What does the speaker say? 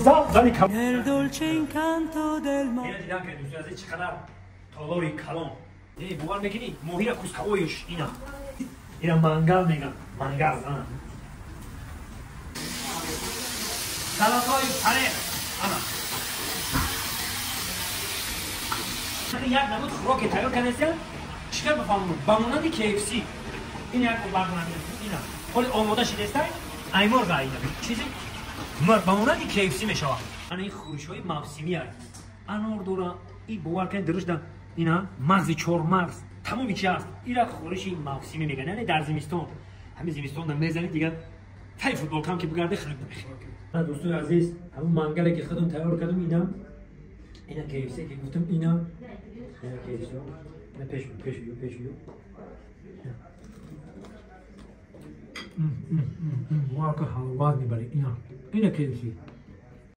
Зал зали калон. Ина дидан кардем, дӯстони азиз, чӣ қадар толори калон. Бовар мекунӣ, моҳира кускаоюш. Ина мангал меган, мангал. Салатҳои панер. Ана як намуд хӯроке тайёр кардастиям, чӣ кар бифаҳмам, ба монанди KFC. Ин як барнома, ина ҳоли омода шидестай, айморға, ина чизи ба монанди KFC мешавад. Ана ин хӯришҳои мавсимӣ аст, анор дора и, бовар кунед, дурушда ина мағзи чормағз, тамоми чи ҳаст. Ира хӯриши мавсимӣ мегӯянд, яъне дар зимистон, ҳамин зимистонда мезанед, дигар тай футболкам ки бигарди, хунук намехӯрад. Дӯстони азиз, ҳамун мангале ки худам тайёр кардам, ина KFC ки гуфтам, ина KFC, ина пеш пеш пеш. Бовар кун, ҳаловат мебарӣ. Ина KFC.